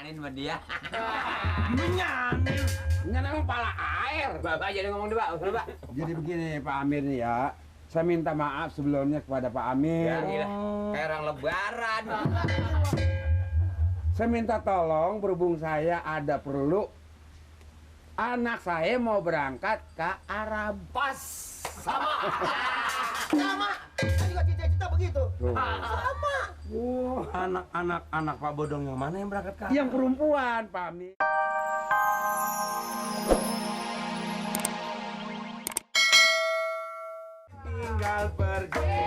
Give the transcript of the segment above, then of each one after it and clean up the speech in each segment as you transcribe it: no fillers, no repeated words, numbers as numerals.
dinyanin sama dia. Menyanin? Menyanin emang pala air. Bapak jadi ngomong dulu, Pak. Usul, Pak. Jadi begini Pak Amir nih ya. Saya minta maaf sebelumnya kepada Pak Amir. Ya, gila. Kayak orang lebaran. Saya minta tolong berhubung saya ada perlu. Anak saya mau berangkat ke Arab. Pas sama. Sama. Saya juga cita-cita begitu. Sama. Anak Pak Bodong yang mana yang berangkat ke Arab? Yang perempuan Pak Amir. Tinggal pergi.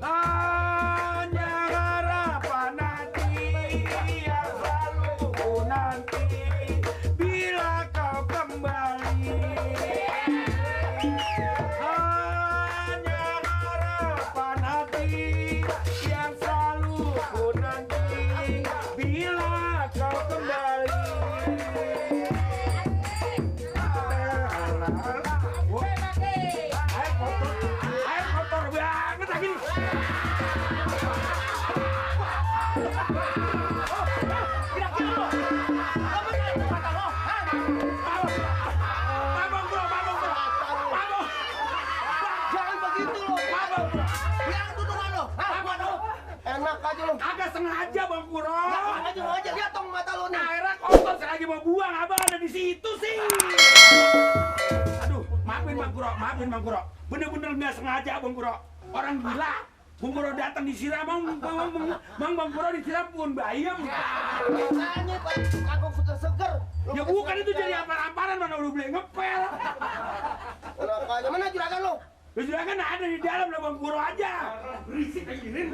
Hanya harapan hati yang selalu ku nanti bila kau kembali. Hanya harapan hati yang selalu ku nanti bila kau kembali. Air kotor banget lagi nih. Jangan begitu loh. Yang tuduhan lo. Enak aja lo. Agak sengaja Bang Kuro. Jangan aja lihat dong mata lo nih. Airnya kotor, saya lagi mau buang, abang ada di situ sih. Aduh, maafin Bang Kuro. Bener-bener nggak sengaja Bang Kuro. Orang gila. Bang Kuro datang disiram, Bang Kuro disiram pun bayam. Makanya Pak, aku seger-seger. Ya bukan itu jadi ampar-amparan, mana udah beli ngepel. Enak aja. Mana juragan lo? Juragan ada di dalam lah Bang Kuro aja. Berisik aja Rin.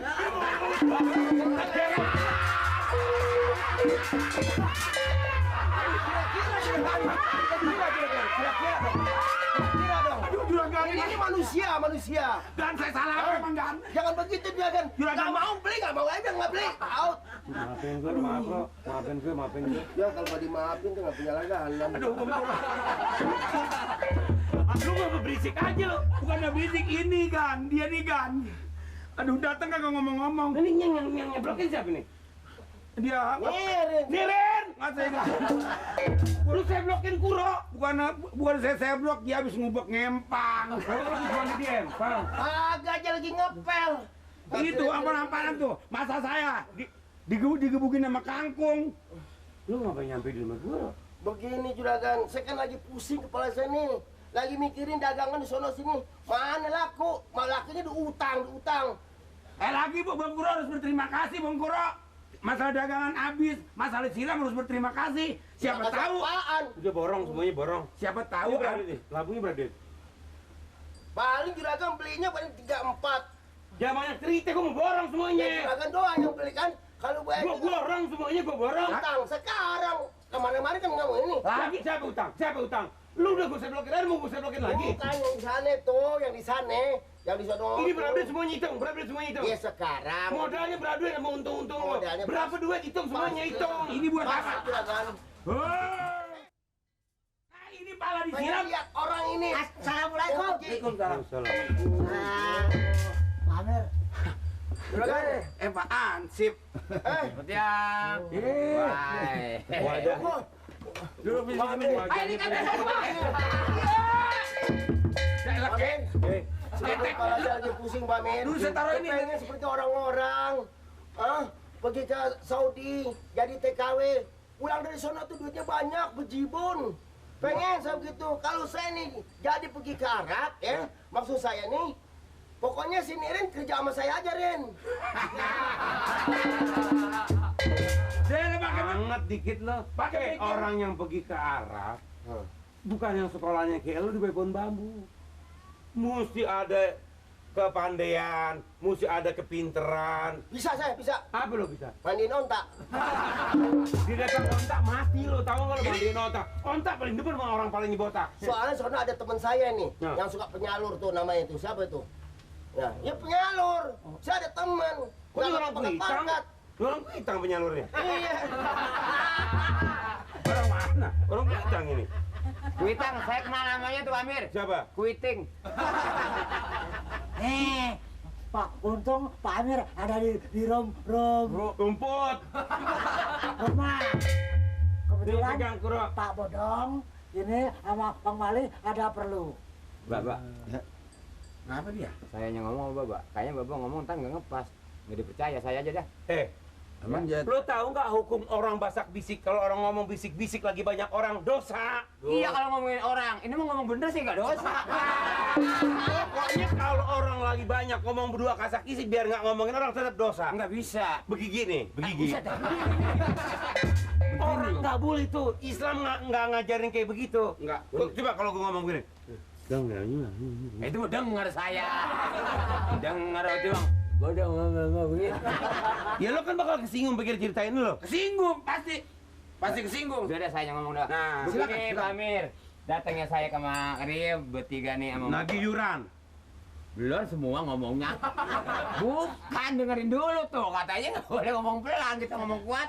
Kira dong. Aduh juragan Ini manusia. dan saya salah apa emang kan? Jangan begitu juragan. Juragan. Nggak mau beli, nggak mau aja nggak beli. Out. Maafin gue. Ya kalau nggak dimaafin tuh nggak punya langganan. Aduh Bang Kuro. Lu nggak berisik aja lo. Bukannya berisik ini kan, dia nih kan. Aduh datang kagak ngomong-ngomong. Ini yang nyeblokin siapa nih? Dia Ngirin. Niren, nggak saya nggak. Lu saya blokin Kuro. Bukan saya blok, dia habis ngubek ngempang. Lu cuma di diempang. Agak aja lagi ngepel. Itu ampar-amparan tuh, masa saya digebukin sama kangkung. Lu ngapain nyampe di rumah Kuro? Begini juragan, saya kan lagi pusing kepala saya nih. Lagi mikirin dagangan di sono sini. Mana laku? Malah lakunya diutang. Lagi Bu, Bang Kuro harus berterima kasih Bang Kuro. Masalah dagangan habis, masalah siram harus berterima kasih. Siapa tahu? Apaan? Udah borong, semuanya borong. Siapa tahu? Ini berapa nih? Labunya berapa nih? Paling juragan belinya paling 3-4. Jangan banyak cerita, gua mau borong Ya semuanya. juragan doang yang beli kan. Kalau banyak Gua borong semuanya, gua borong. utang sekarang. Kemarin-kemarin kan nggak mau ini. Lagi siapa utang? Siapa utang? Lu udah gua saya blokin aja, mau gua saya blokin lagi. Bukan yang di sana tuh, yang di sana. Yang di sono. Ini berapa duit semuanya hitung? Berapa duit semuanya hitung? Ya sekarang. Modalnya berapa duit sama untung-untung lu? Modalnya Berapa duit hitung semuanya hitung? Ini buat Pas apa? juragan. Nah ini pala Pengen disiram. lihat orang ini. Assalamualaikum. Waalaikumsalam. Pak Amir. Juragan. Pak Ansip. Yang. Bye. Wadah. Duduk di sini. Ini kan Jalan ke. Kepala saya lagi pusing Pak Mir. Dulu saya taruh ini. Pengen seperti orang-orang. Pergi ke Saudi, jadi TKW. Pulang dari sana tuh duitnya banyak, bejibun. Pengen saya begitu. Kalau saya nih jadi pergi ke Arab, ya. Maksud saya nih, pokoknya si Nirin kerja sama saya aja, Rin. Dia pakai Banget dikit lo. Pakai pikir. Orang yang pergi ke Arab, bukan yang sekolahnya kayak lu di Babon Bambu. Mesti ada kepandaian, mesti ada kepinteran. Bisa saya, bisa. Apa lo bisa? Mandiin ontak. Di depan ontak mati lo, tahu nggak lo mandiin ontak? Ontak paling depan sama orang paling botak. Soalnya sana ada teman saya nih, Ya. yang suka penyalur tuh namanya itu. Siapa itu? Ya penyalur. Saya ada teman. Kok dia orang pakai kuitang? pangkat. Orang kuitang penyalurnya. Iya. Orang mana? Orang kuitang ini. Kuitang, saya kenal namanya tuh Amir. Siapa? Kuiting. Pak Pak untung Pak Amir ada di Rumput. rumah. Kebetulan Pegang Kuro. Pak Bodong ini sama Bang Mali ada perlu. Bapak, Kenapa dia? saya yang ngomong sama Bapak. Kayaknya Bapak ngomong ntar nggak ngepas. Nggak dipercaya, saya aja dah. Emang dia Lo tahu nggak hukum orang basak bisik? Kalau orang ngomong bisik-bisik lagi banyak orang dosa. Iya kalau ngomongin orang, ini mau ngomong bener sih nggak dosa. Pokoknya kalau orang lagi banyak ngomong berdua kasak kisik biar nggak ngomongin orang tetap dosa. Nggak bisa. Begigi nih, begigi. Bisa dah. Orang nggak boleh tuh. Islam nggak ngajarin kayak begitu. Enggak. Coba kalau gue ngomong gini. Itu dengar saya. Dengar itu bang. Bodoh ngomong begini. Ya lo kan bakal kesinggung pikir ceritain lo. Kesinggung pasti. Pasti kesinggung. Sudah dah saya yang ngomong dah. Nah, Begini Pak Amir. Datangnya saya kemari bertiga nih sama Nagih yuran. belum semua ngomongnya. Bukan dengerin dulu tuh katanya nggak boleh ngomong pelan kita ngomong kuat.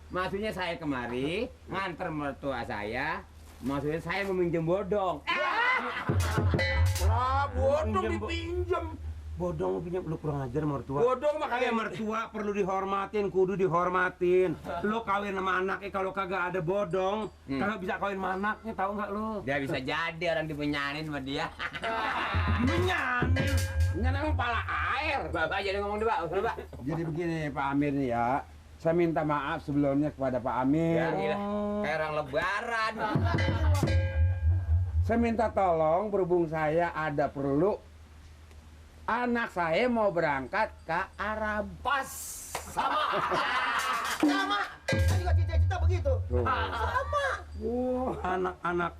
Maksudnya saya kemari nganter mertua saya. Maksudnya saya meminjam bodong. Bodong dipinjem. Bodong pinjam lu kurang ajar mertua. Bodong Makanya makanya mertua perlu dihormatin, kudu dihormatin. Lo kawin sama anaknya kalau kagak ada bodong, kagak bisa kawin sama anaknya, tahu nggak lo? Dia bisa jadi orang dimenyanin sama dia. Menyanin. Nyan emang pala air. Bapak jadi ngomong deh Pak, usul Pak. jadi begini Pak Amir nih ya. Saya minta maaf sebelumnya kepada Pak Amir. Ya gila, kayak orang lebaran. Saya minta tolong berhubung saya ada perlu anak saya mau berangkat ke Arab. Pas sama. Sama. Saya juga cita-cita begitu. Tuh. Sama.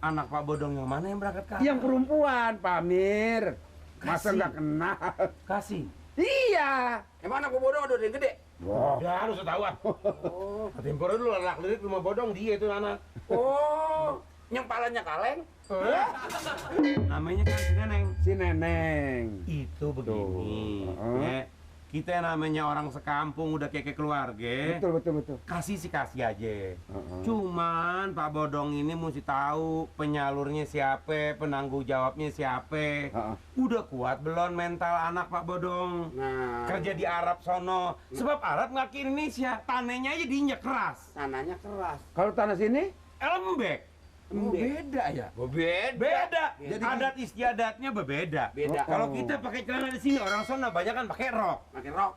Anak Pak Bodong yang mana yang berangkat ke? Yang perempuan Pak Amir. Masa Kasih. nggak kenal? Kasih. Iya. Emang anak gua bodong udah yang gede? Wah. Ya harus ketahuan. Tempor dulu anak lirik rumah Bodong dia itu anak. Oh, yang palanya kaleng. Namanya kan si Neneng. Si Neneng. Itu begini. Tuh. Ya, kita namanya orang sekampung udah kayak keluarga. Betul. Kasih sih kasih aja. Heeh. Cuman Pak Bodong ini mesti tahu penyalurnya siapa, penanggung jawabnya siapa. Heeh. Udah kuat belum mental anak Pak Bodong? Nah, Kerja di Arab sono. Sebab Arab nggak ke Indonesia, tanahnya aja diinjak keras. tanahnya keras. Kalau tanah sini? Lembek. Oh, beda ya. Beda. Jadi- Adat istiadatnya berbeda. Beda. Kalau kita pakai celana di sini, orang sono banyak kan pakai rok. Pakai rok.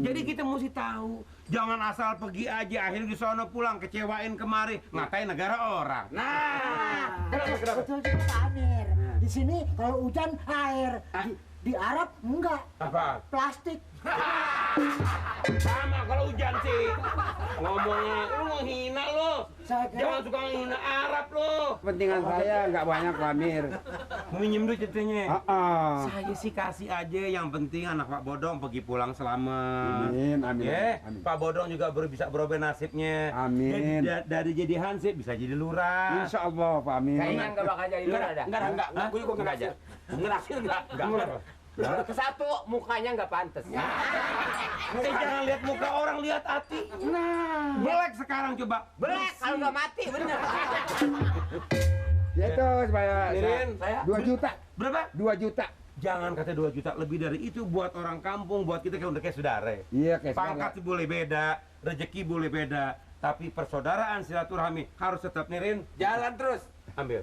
Jadi kita mesti tahu, jangan asal pergi aja akhirnya di sono pulang kecewain kemari, ngatain negara orang. Nah, kenapa? Betul juga Pak Amir. Di sini kalau hujan air, di Arab enggak, Apa? plastik. Sama kalau hujan sih. Ngomongnya, lu menghina lo. Saya kira Jangan suka menghina Arab lo. Kepentingan saya nggak banyak Pak Amir. Minjem duit ceritanya. Heeh. Saya sih kasih aja, yang penting anak Pak Bodong pergi pulang selamat. Amin, amin, Ya, amin. Pak Bodong juga bisa berubah nasibnya. Amin. Dari jadi hansip bisa jadi lurah. Insya Allah Pak Amir. Kayaknya nggak bakal jadi lurah dah. Enggak. Gue juga Enggak aja. ngerasir enggak. Ke satu mukanya nggak pantas. Jangan lihat muka orang, lihat hati. Nah, melek sekarang coba. Belek kalau nggak mati bener. Ya itu supaya Mirin, saya 2 juta. Berapa? 2 juta. Jangan kata 2 juta, lebih dari itu buat orang kampung, buat kita kayak udah kayak saudara. Iya kayak Pangkat sih boleh beda, rezeki boleh beda, tapi persaudaraan silaturahmi harus tetap nirin. jalan terus. Ambil.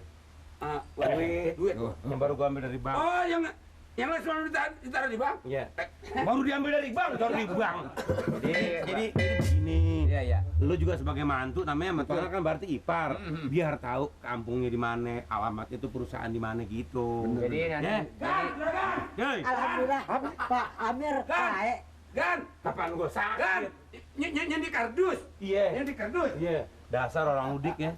Duit. Yang baru gua ambil dari bank. Oh, yang lain selalu ditaruh di bank. Iya. Baru diambil dari bank, taruh di bank. Jadi begini. Iya iya. Lu juga sebagai mantu namanya mertua kan berarti ipar. Biar tahu kampungnya di mana, alamat itu perusahaan di mana gitu. Jadi nanti Ya. jadi Hei, alhamdulillah Pak Amir baik. Gan, kapan gua Gan, sakit? yang di kardus. Iya. Yang di kardus. Iya. Dasar orang udik ya.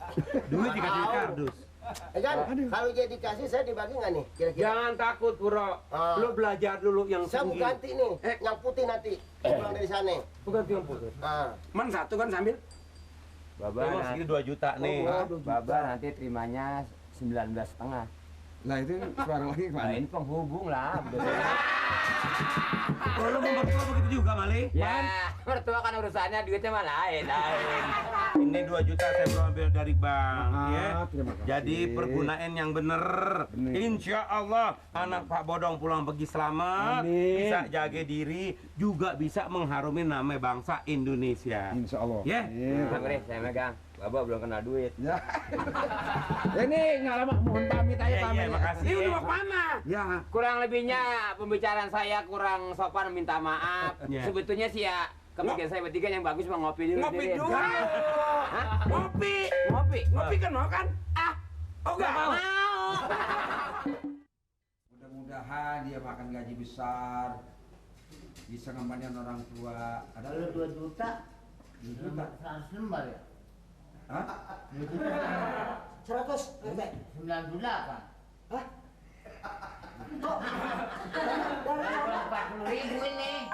Duit dikasih di kardus. Kan, kalau jadi kasih saya dibagi nggak nih kira-kira? Jangan takut, Bro. Lu belajar dulu yang Saya mau tinggi. ganti nih, yang putih nanti pulang dari sana. Bukan yang putih. Ah. Man satu kan sambil. Baba Emang nanti, segini 2 juta nih. Baba nanti terimanya 19,5. Lah itu suara lagi Nah Pak. ini penghubung lah. Oh, lu mau mertua begitu juga, Mali? Ya, mertua kan urusannya duitnya mah lain. Ini 2 juta saya baru ambil dari bank, ya. Terima kasih. Jadi pergunain yang bener. Bener. Insya Allah anak Pak Bodong pulang pergi selamat, Amin. bisa jaga diri, juga bisa mengharumi nama bangsa Indonesia. Insya Allah. Ya. Iya. Bang Ri, saya megang. Bapak belum kenal duit. Ya. Ini nggak lama, mohon pamit aja Iya, pamit. iya, makasih. Ini udah mau kemana? Ya. Kurang lebihnya pembicaraan saya kurang sopan, minta maaf. Ya. Sebetulnya sih ya kebiasaan saya bertiga yang bagus mau ngopi dulu. Ngopi Din. dulu. Hah? Ngopi. Ngopi. Ngopi kan mau kan? Oh enggak mau. Mudah-mudahan dia makan gaji besar, bisa ngembalikan orang tua. Ada Kalau 2 juta, 2 juta. 100 lembar ya? Hah? 2 juta. 100, 98. Hah? 40.000 ini.